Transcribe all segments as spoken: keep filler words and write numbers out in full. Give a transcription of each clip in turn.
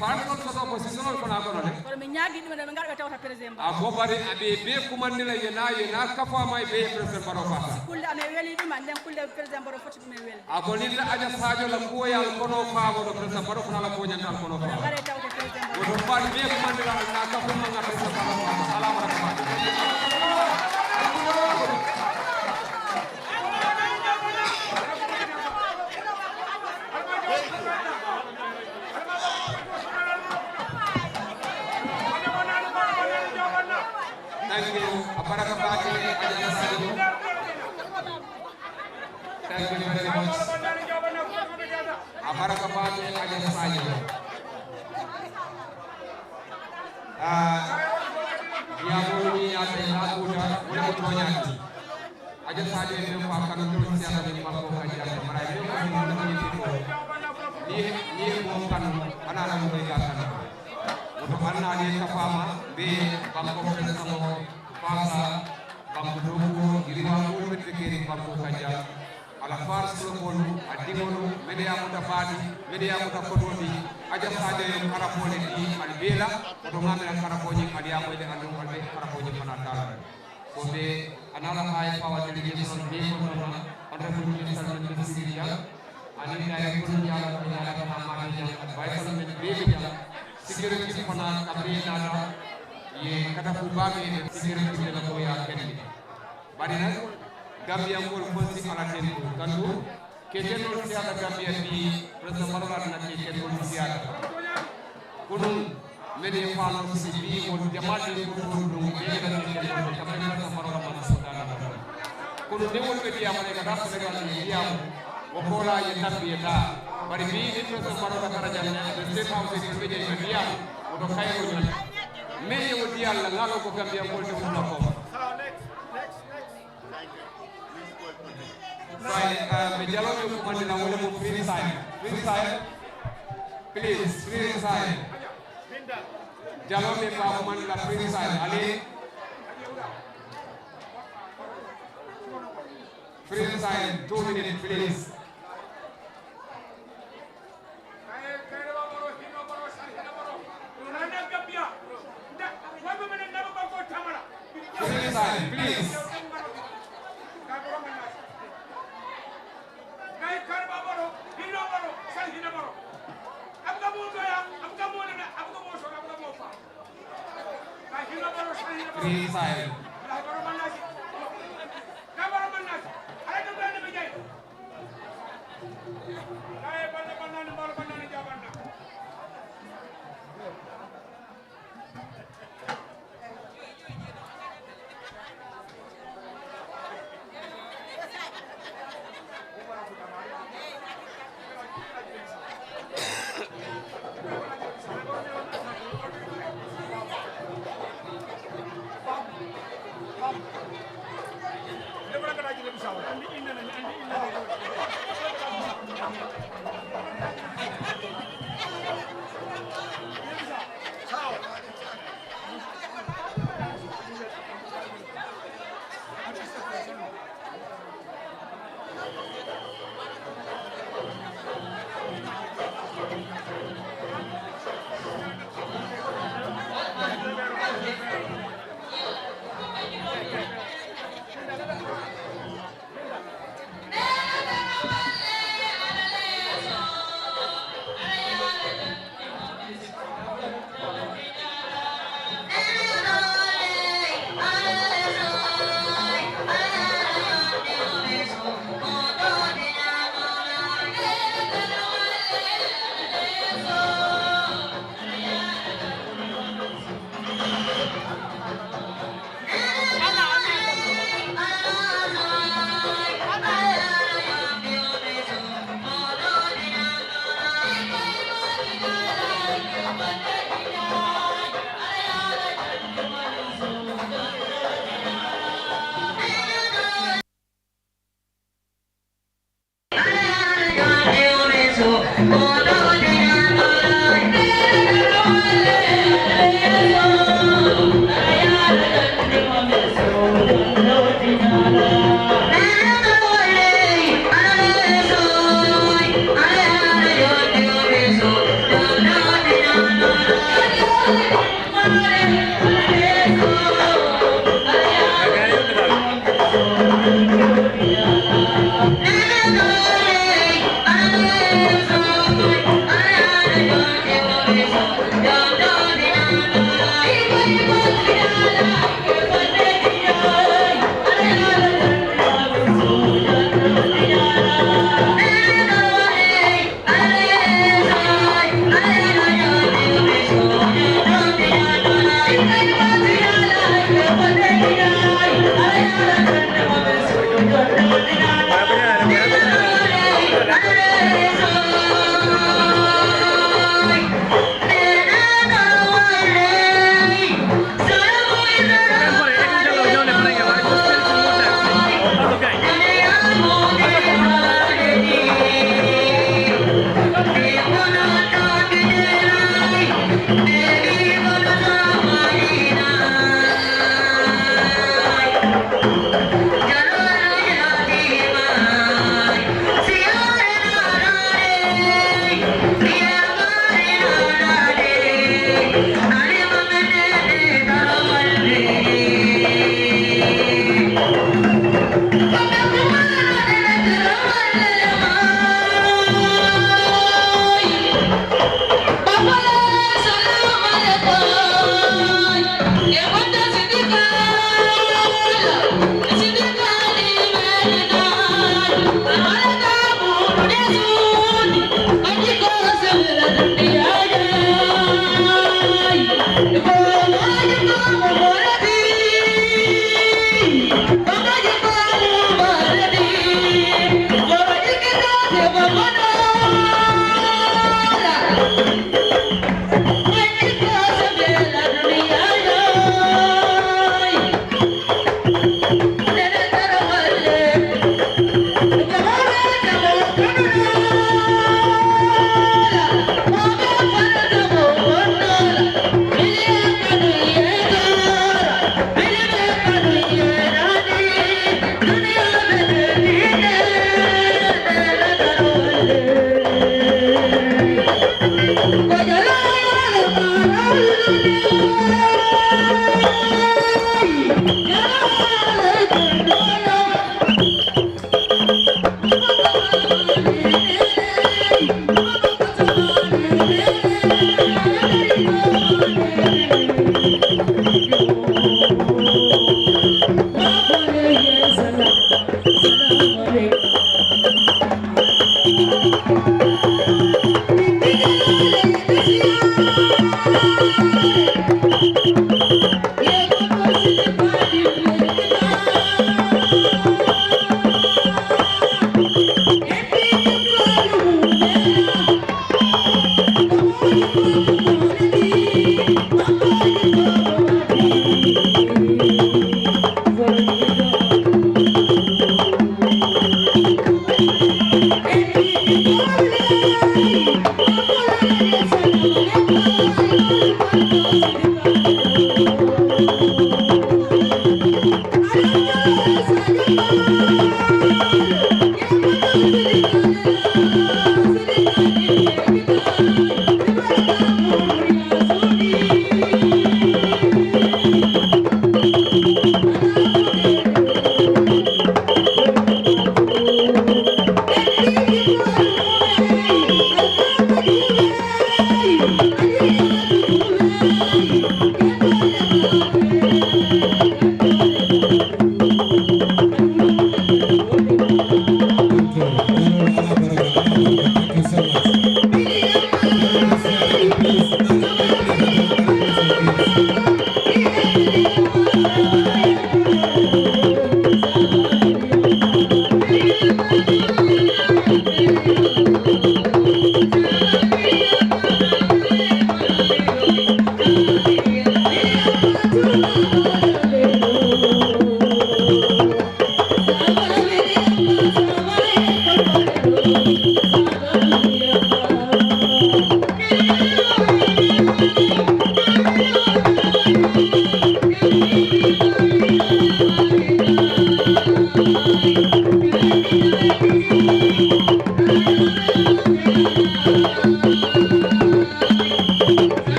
Par son soto ko si sonon kono kono de. Kono mi ñaagi ɗum ɗo, ɓe ngara ɓe tawta président Baro. A ko bari aɓe be kumandila yena, yena kafama e be président Baro fata. Kulle amen weli ɗum, anden kulle président Baro foti ɗum e weli. A ko ninta aja Sadio la koyal kono fama ɗo président Baro kono la koñantal kono fama. Ngare tawta président Baro. Woto fal be kumandila na kafuma nga président Baro fata. Ala wala kama. Thank you. A baraka baake, Adja Sadio. Thank you very much. A baraka baake, Adja Sadio. Ah, ya mo ni ya te na kuta, wala mo toñati. Aja Sadio e men ko a kano ɗon siyata min makko ka jam, mara e men ko min ɗon yiɗi ko. Ni, ni e mo kano, ana ala mo ga kano. Woto anna ni ka fama, be banko fesa mo, fasa, banko dogo, iriwa mo be tekeri banko ka jam. Ala far sulo bolu, a dingolu, mede ya muta badi, mede ya muta kotodi, aja Sadio yo karapole di, albela, woto ngamela karaponi, aliya mo de andum albe karaponi fana tala. Ko ɓe anala hay power delegation be ko non honorable minister men ɓe siriya ani directeur jala ko nala ko amana jang advisor men be be jang security fana kabe nata ye kata fu babe de security de la ko ya kende bari nak Gambia ngol fonsi ala tentu kandu Keten non siyata Gambia bi, President Barrow na keten non siyata. Kunun, mene fano sisi bi, won jamadi ko ɗum, ɗum, ɗum, ɗum, ɗum, kamar President Barrow na mana sodana. Kunun ne won be diya mane kada Senegal ne diya mo. Wo kola ye tabbi ye ta. Bari bi ni President Barrow na karajan ne, the state house ko be diya mo. Wo to kayo nyon. Me ye wo diya la ngalo ko Gambia ko te wala ko. Silent, uh, ɓe jaloɓe kumandira wole mo free silent. Free silent. Please, free silent. Jaloɓe ba kumandira free silent. Allez. Free silent, two minutes, please. Please, please. Please, silent.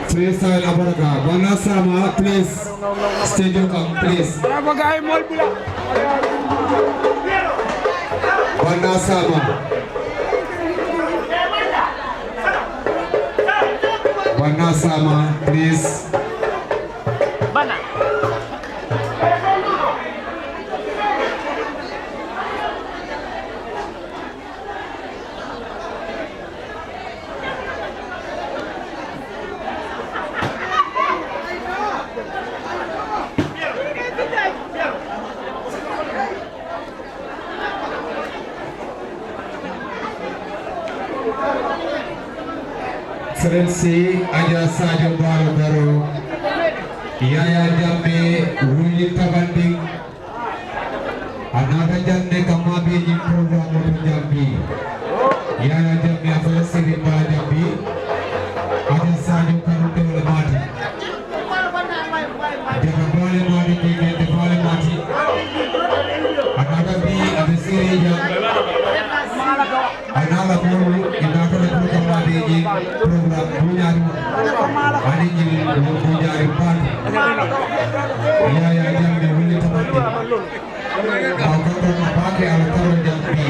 Freestyle Abaraka. Bana Sama, please. Stadium, please. Bravo, guy, Molbula. Bana Sama. Bana Sama, please. Bana. Excellency Adja Sadio Baro Baro, Yaya Jammeh wuli tabandi. A naata jannde ka maabeeji programme to Jambi. Yaya Jammeh a fala sirri mbala Jambi. Aja Sadio Kanu Dewle Mati. Jaka Bale Mati, Kekente Bale Mati. A naata bi a be sirri jam. A naala bolu, i naatana pour ka maabeeji programme buñaari. Ani ñini buñaari paati. Yaya Jammeh wuli tabandi. Bawo kanko ma baake ala karo jam bi.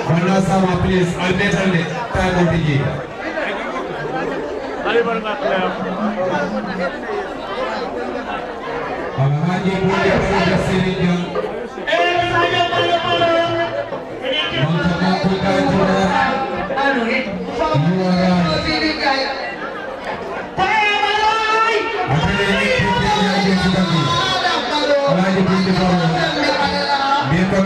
Bana Sama, please, almetal de, time of the year. Ala Aji Boye Boye Siré Dieng. Manka manko gaji o. You are right. Abele ni kiti ya je sudaki. Alhaji Bindi Baro. Biko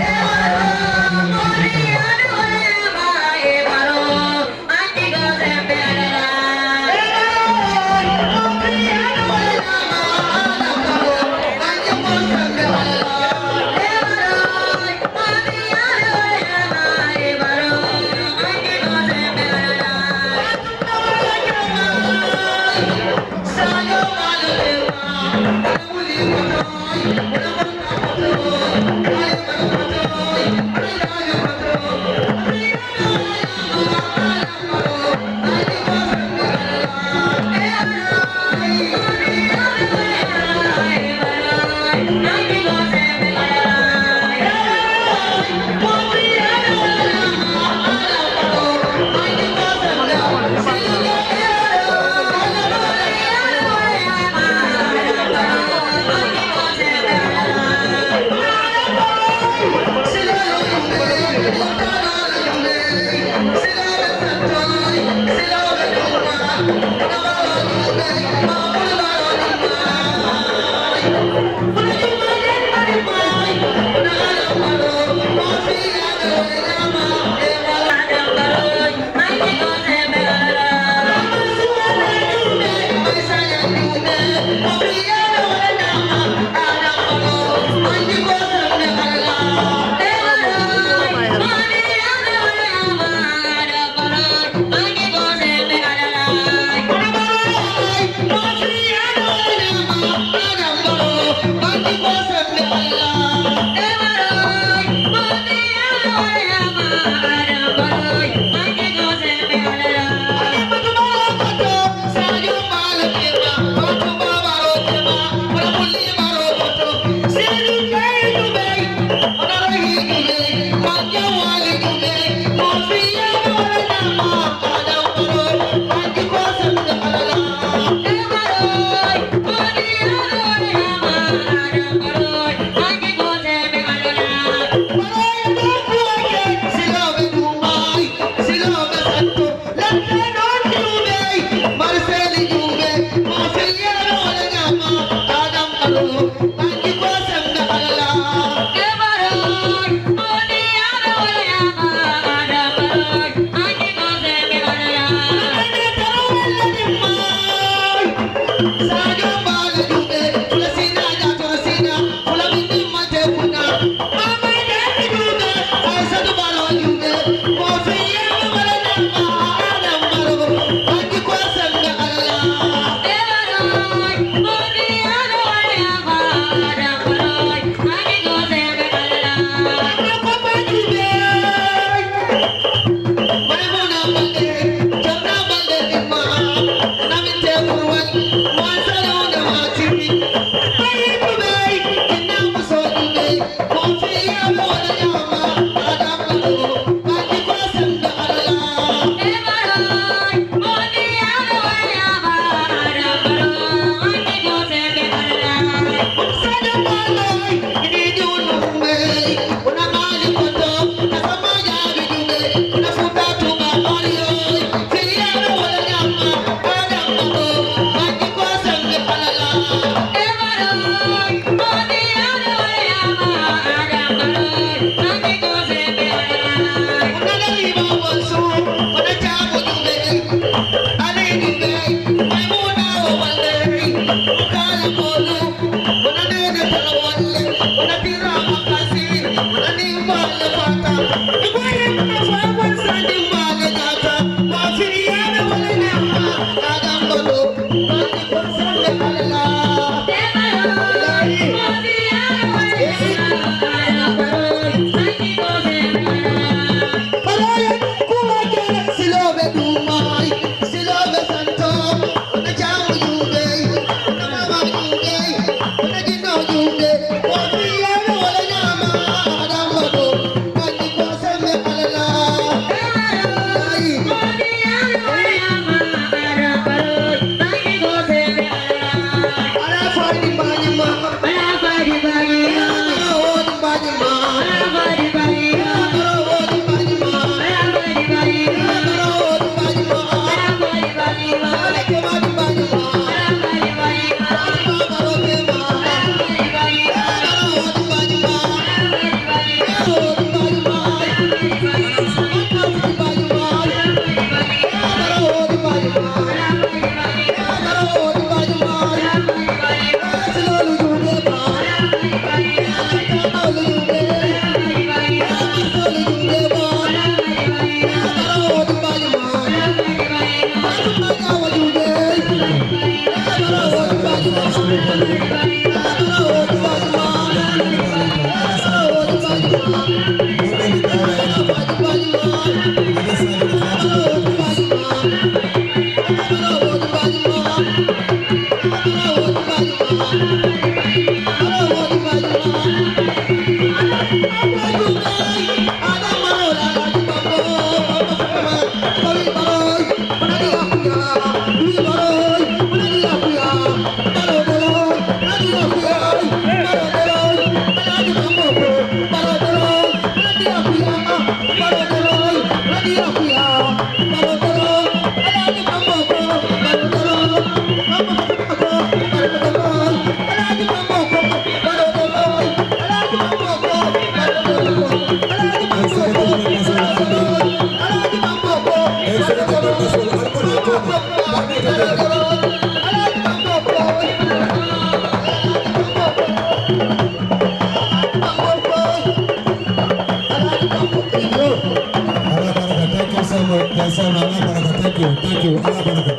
Ala baraka, thank you so much. Yes, sir. Ala baraka, thank you, thank you. Ala baraka.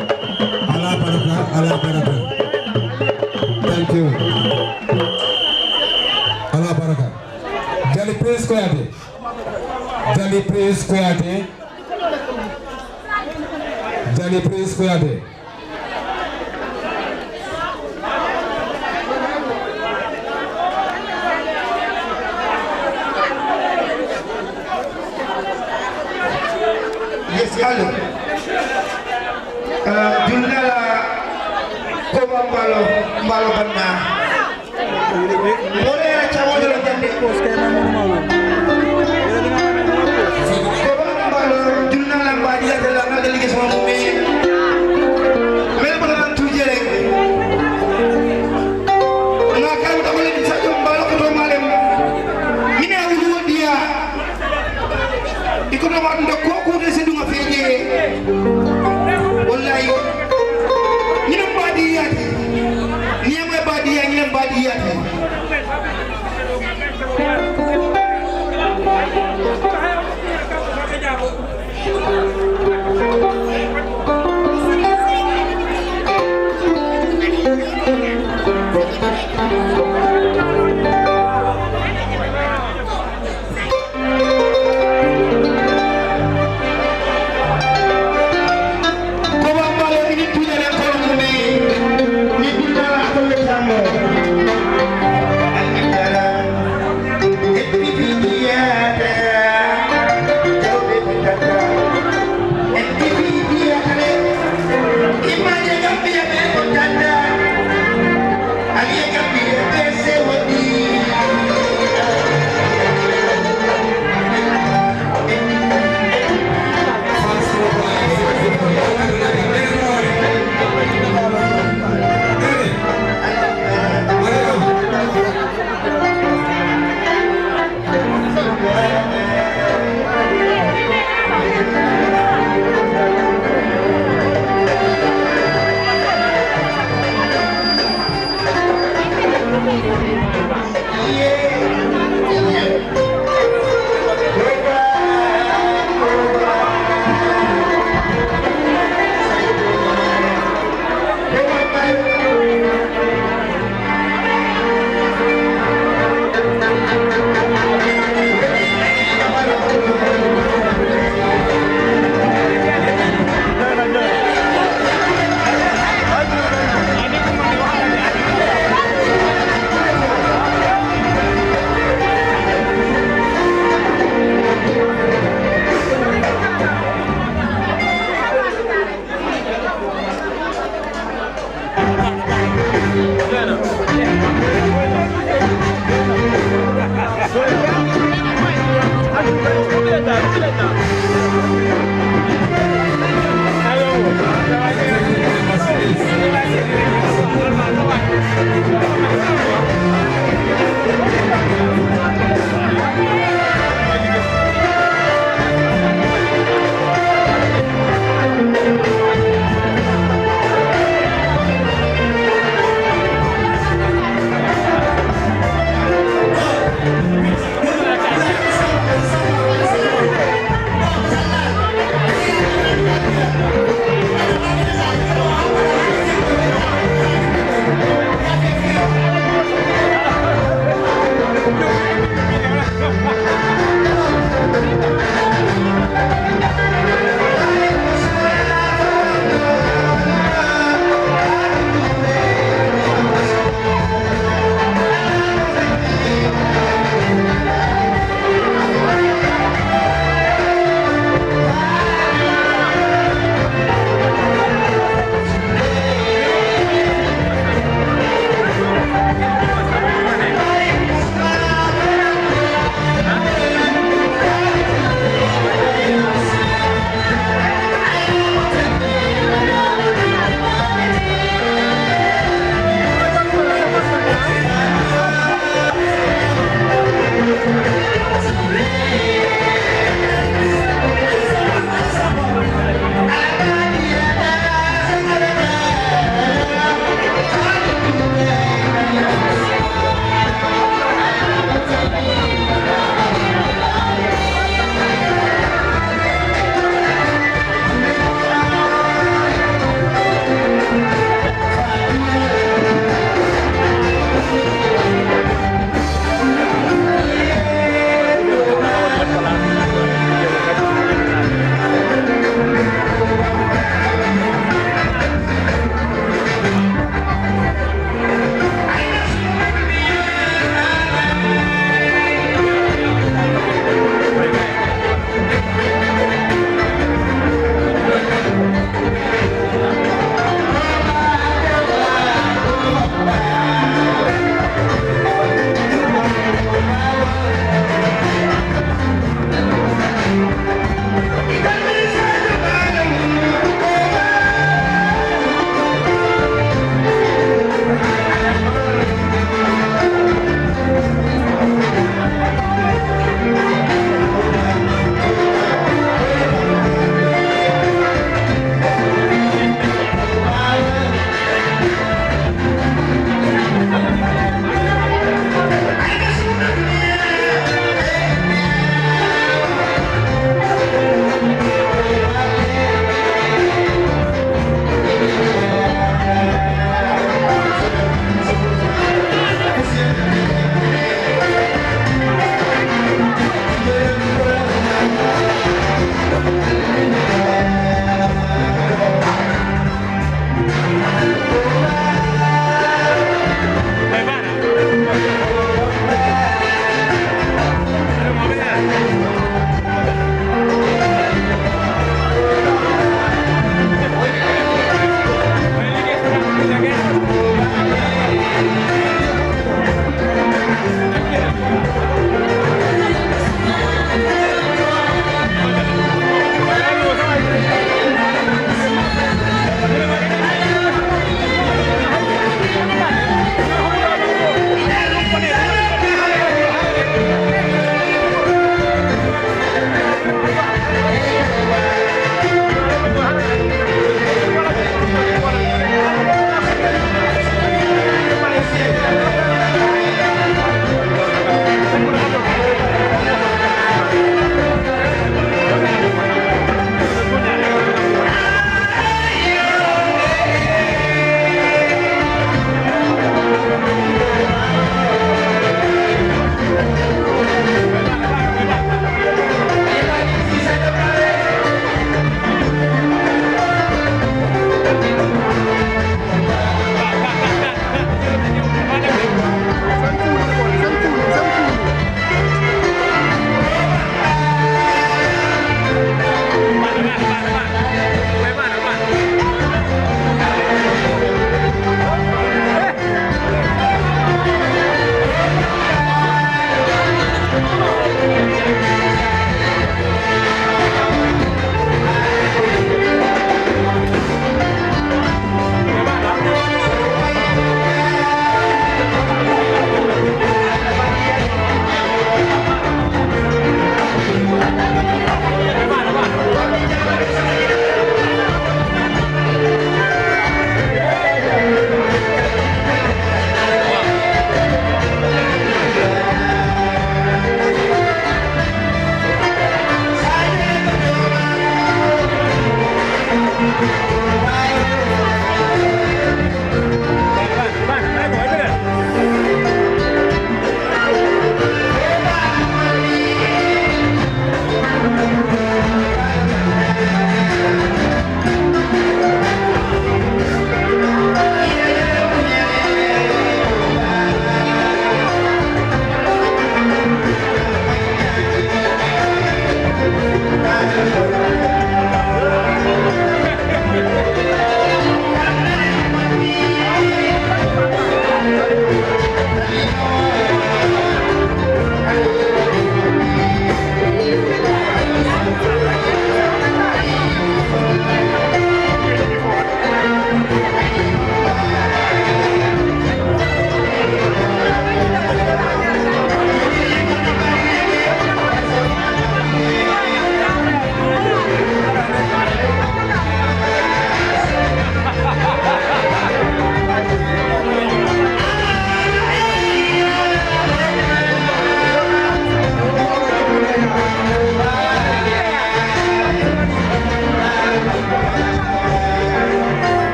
Ala baraka, ala baraka. Thank you. Ala baraka. Jali Prince Koyate. Jali Prince Koyate. Jali Prince Koyate. Yes, allo. Uh, Jundala Koba Mbalo, Mbalo Banna. Mboɗo era cawoɗo no jande. Ko ba mbalo junna la mbadi ya tela na delegation mo me. Mel bala man tujere. Na kan ta mole sa jom balo ko to malem. Mine wulu dia. Iko no wan do ko ko de se duma feje. Wallahi. Ni mbadi ya. Ni mbadi ya, ni mbadi ya.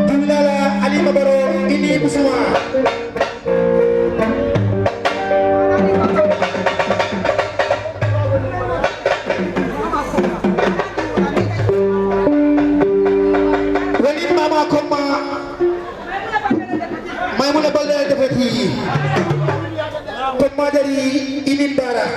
Dundala Alima Baro ini Busuma. Wani mama koma. Maymuna Balde defeti. Koma dari ini bara.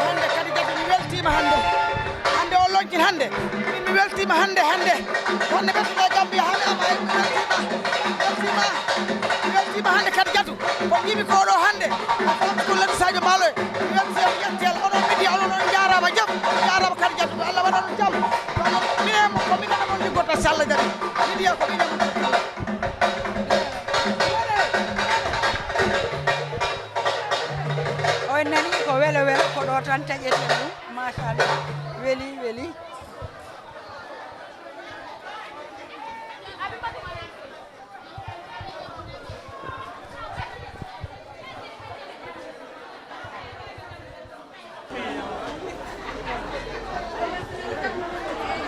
Hannde Kadijatu, mi weltiima hannde. Hannde o lonkin hannde. Min mi weltiima hannde, hannde. Hannde ɓe tuɗa Gambia, hannde ama en mi weltiima. Mi weltiima. Mi weltiima hannde Kadijatu. Ko mbiimi ko ɗo hannde. A faami ko Ladi Sadio Mbaalo. Mi weltiima, mi yetti Allah. Onon media, onon on njaaraama jam. On njaaraama Kadijatu. Ko Allah waɗa on jam. Ko Allah, minen, ko minen e mon liggorta, so Allah jaɓi. Media ko minen e mon liggorta. On nani ko welo welo, ko ɗo tan taƴeten ɗum. Machallah. Weli, weli.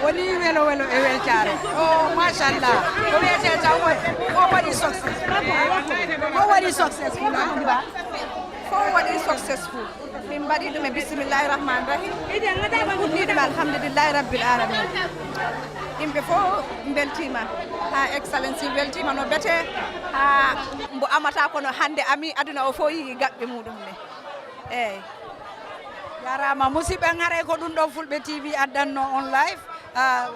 Woni welo welo e weltaare. O, machallah. Ko wiyetee tan woni, o waɗi success. O waɗi successful, ah? Fof waɗi successful. Min mbaɗi ɗum e bisimillahi rahmani rahim. Min puɗɗi ɗum alhamdulillahi rabbil alamin. Yimɓe fof mbeltiima. Ha Excellency weltiima no bete. Ha mbo amata kono hannde ami aduna o fof yii gaɓɓe muɗum ne. Eeyi. Jaaraama musidɓe, haray ko ɗum ɗo Fulɓe T V addanno on live, ah,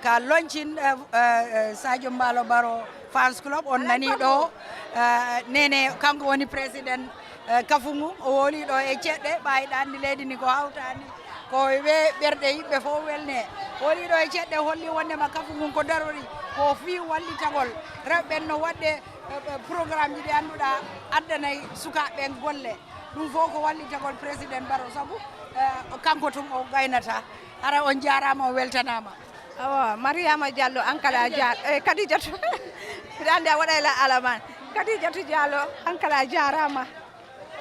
ka launching, eh, eh, eh, Sadio Mbaalo Baro Fans Club. On nani ɗo, eh, Nene, kanko woni président, eh, kafu ngun. O woli ɗo e ceɗɗe, ɓayɗa anndi leydi ndi ko hawtaani, ko we ɓerɗe yimɓe fof welne. O woli ɗo e ceɗɗe, holli wondema kafu ngun ko darori, ko fii wallitagol rewɓe ɓen no waɗde, eh, eh, programmeji ɗi annduɗa addanay sukaaɓe ɓen golle. Ɗum fof ko wallitagol président Baro, sabu, eh, kanko tun o gaynata. Hara on jaaraama, on weltanaama. Awa, Mariama Diallo, an kala a jaar-, eh, Kadijatu. Mbiɗa anndi a waɗay la alaman. Kadijatu Diallo, an kala a jaaraama.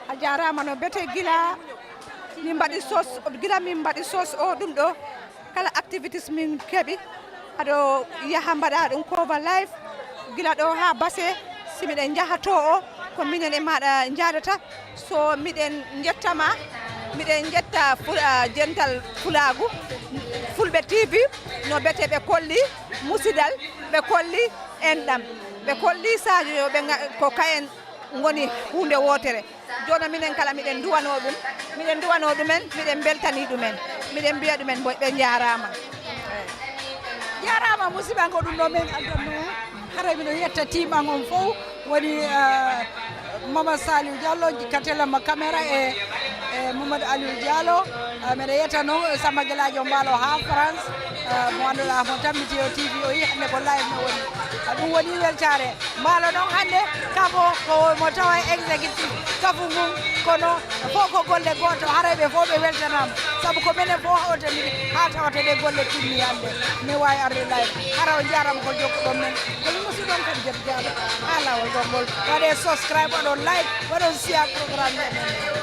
A jaaraama no bete gila min mbaɗi sos, gila min mbaɗi sos o ɗum ɗo. Kala activities min keɓi, aɗo yaha mbaɗa ɗum cover live, gila ɗo haa Base, si miɗen njaha to o, ko minen e maaɗa njaadata. So miɗen njettama, miɗen njetta Fula-, Dental Fulaagu, Fulɓe T V, no bete ɓe kolli musidal, ɓe kolli enɗam, ɓe kolli Sadio, ɓe nga-, ko kayen ngoni huunde wootere. Jooni minen kala miɗen nduwanoo ɗum, miɗen nduwanoo ɗumen, miɗen mbeltanii ɗumen, miɗen mbiya ɗumen mbo-, ɓe njaaraama. Jaaraama musidɓe, ko ɗum ɗo min addanno. Haray miɗo yetta team an on fof, woni, eh, Mamadou Saliou Diallo, Katelema Camera e, e Mamadou Aliou Diallo. Eh, miɗo yetta noon Samba Gelaajo Mbaalo haa France, eh, mo annduɗaa mo tampiti o T V o yi hannde ko live no woni. Ah, ɗum woni weltaare. Mbaalo noon hannde, kafo ko mo tawa e executive kafu ngun, kono fof ko golle gooto, haray ɓe fof ɓe weltanaama, sabu ko menen fof hawtani haa tawata ɗe golle timmi hannde, mi waawi arde live. Hara on njaaraama ko jokkuɗon men, ko mi musidɗo on Kadijatu Diallo, haa laawol gongol. Waɗee subscribe, waɗon like, waɗon share programme men.